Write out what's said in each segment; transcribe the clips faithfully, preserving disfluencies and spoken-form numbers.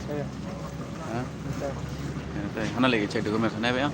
Ha? Hana lagi check document hana ba ya.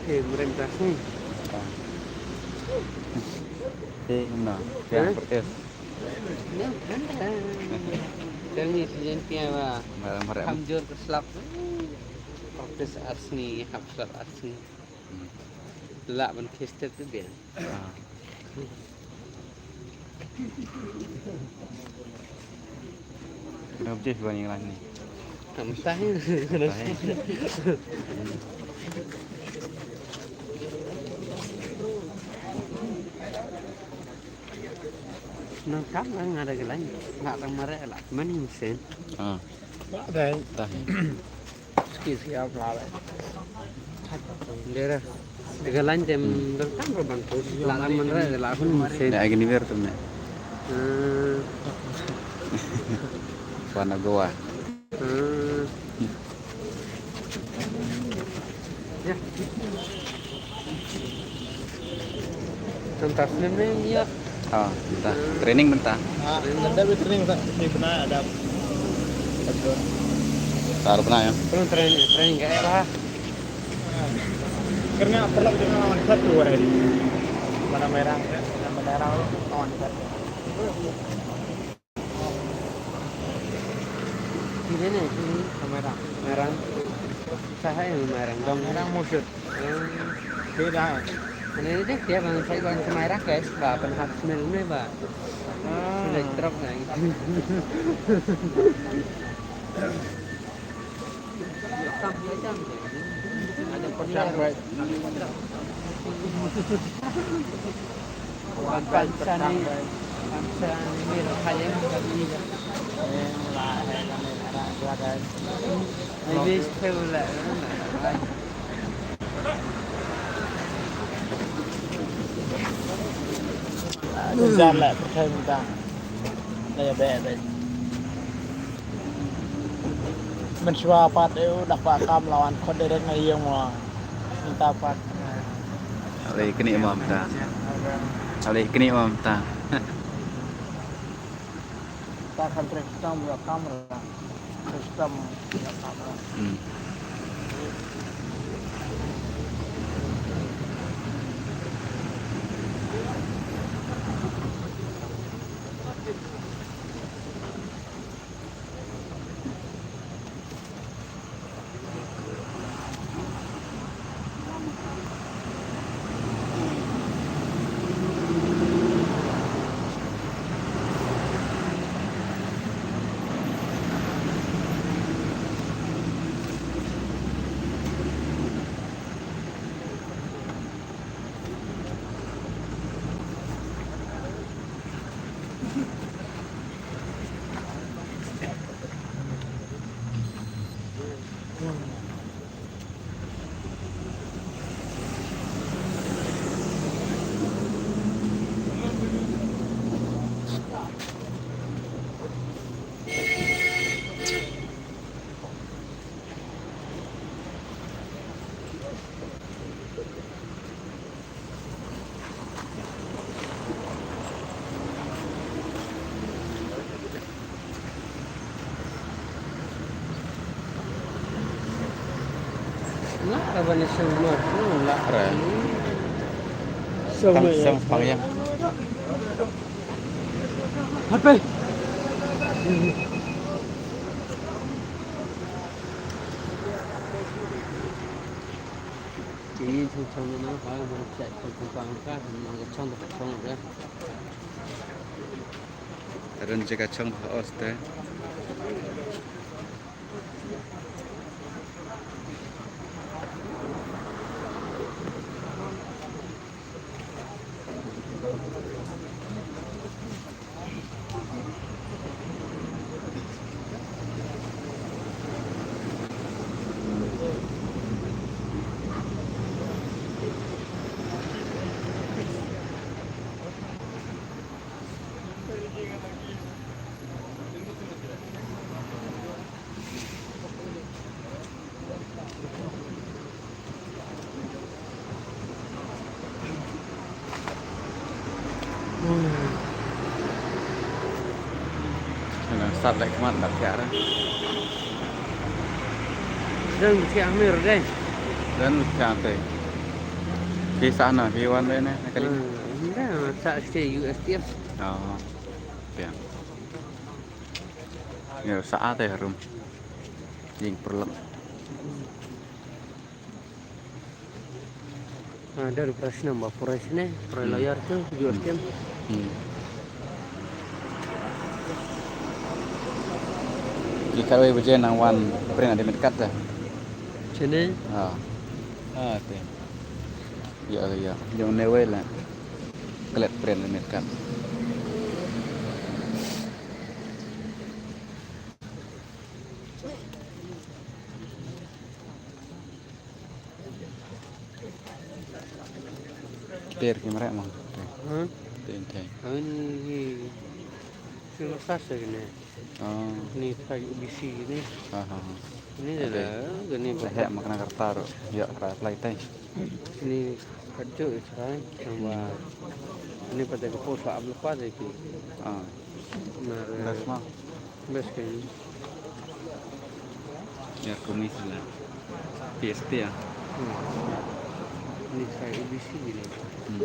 Eh, mrem ta sni. Te na, te Eh? Protest. Tang ni season pia ba. Mrem, mrem. Ham jor ka slap. Protest arsni, hap slap arsni. Hmm. Lah ban case te tu dia. Ah. Dah habis warna yang lain ni. Tak mustahil. Nang kam nang ada gelai. Nggak tang marah lah. Mana mesin? Ah. Dah. Ski ski apa lah. Lera. Daga lain tem dong tam ro bang pus. La tam man ra la hun sen. Ya, gini biar tuh, nih. Hmm. Wana Goa. Hmm. Ya. Tuntas ni men ya. Ah, mynta. Training mynta. Ah, ada training tak? Ni pernah ada. Tar bna ya. Pernah training, training kayak apa? Karena perlu dengan lawan satu hari. Mana merah, mana merah lawan satu. Ini nih, ini kamera. Merah. Saya yang merah. Dong merah musuh. Beda. Ini dia dia bang saya bang semai rakesh ba pen hak smell ni ba. Ah. Sila drop na. Ada pecah baik. Wan wan pecah baik. Maybe it's too late. Jan leh pyrthei mynta. Leh beh beh. Mynshuwa pat u dah pa kam lawan khot direct na ïing mo. Mynta pat. Ale kini mo mynta. Ale kini mo mynta. Ta kan trek tang mo kamera. Custom. Hmm. Lah ra bani seng mah. Hmm, lah ra. Seng mah ya. Seng sepanjang. Hape. Ini seng seng na ha ban cek pang pang ka na ka chong ka chong ka. Ren jaka chong ha os te. Nang start leh khmat da thiah re. Dang thiah mir dei. Dang thiah te. Phi sah na, phi wan dei ne, na kali. Hmm, da sah sha U S T F. Oh. Phi. Ngi sah te harum. Jingpyrlok. Ah, da pura snem ba pura snem, pura lawyer tu, jur snem. Hmm. Ki kawei baje nang wan print admit card te. Sini. Ah. Ah, te. Ya, ya. Jong ne wei la. Klet print admit card. Ter ki mrek mang. Hmm? Ter ter. Awi ni, ni. Sila sasa gini. Oh. Ni try O B C ni. Ha, ha, ha. Ni dah, gini. Dah hek makan kartar. Ya, apply tai. Ni kerja itu kan. Sama. Ni pada ke pos lah, apa pada ki. Ah. Nah, best mah. Best kan. Ya, kami sila. P S T ya. Hmm. Ni try O B C gini. Hmm.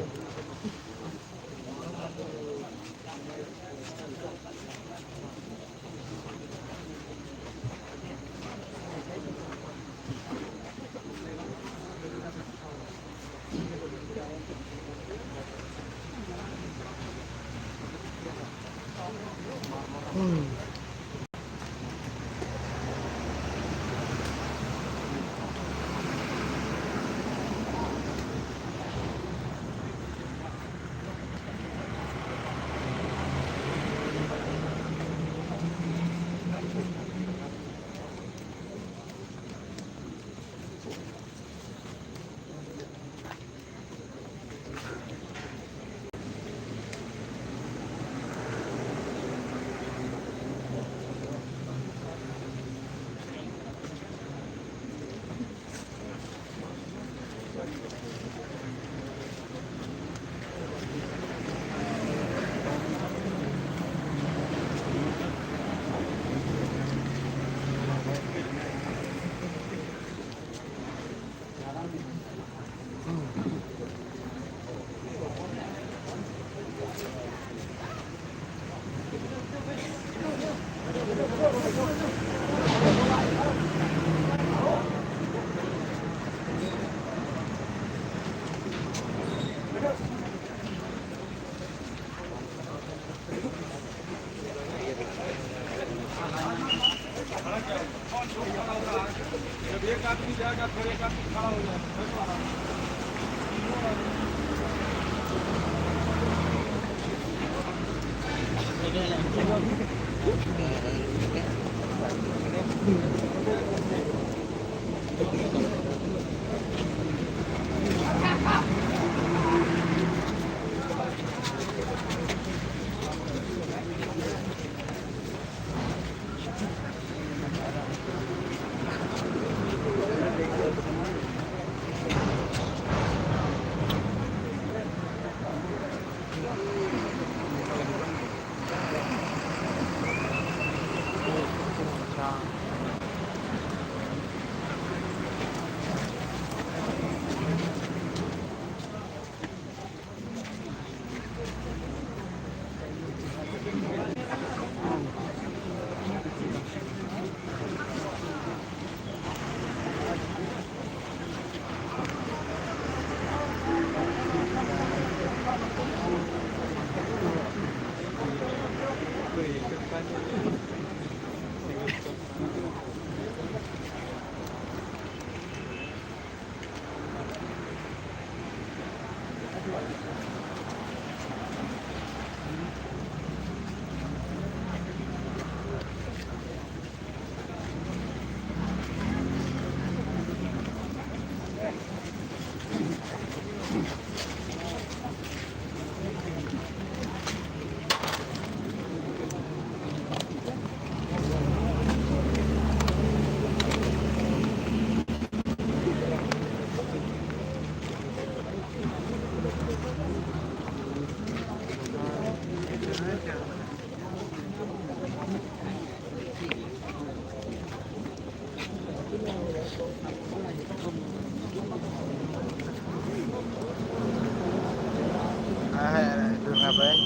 Ah, hai, hai, dur ngapain?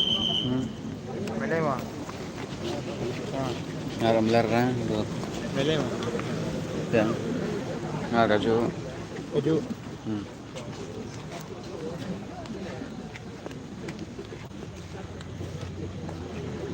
Hmm. Beli mah. Nga ram ler na, dur. Beli mah. Tiang. Nga kaju. Kaju. Hmm.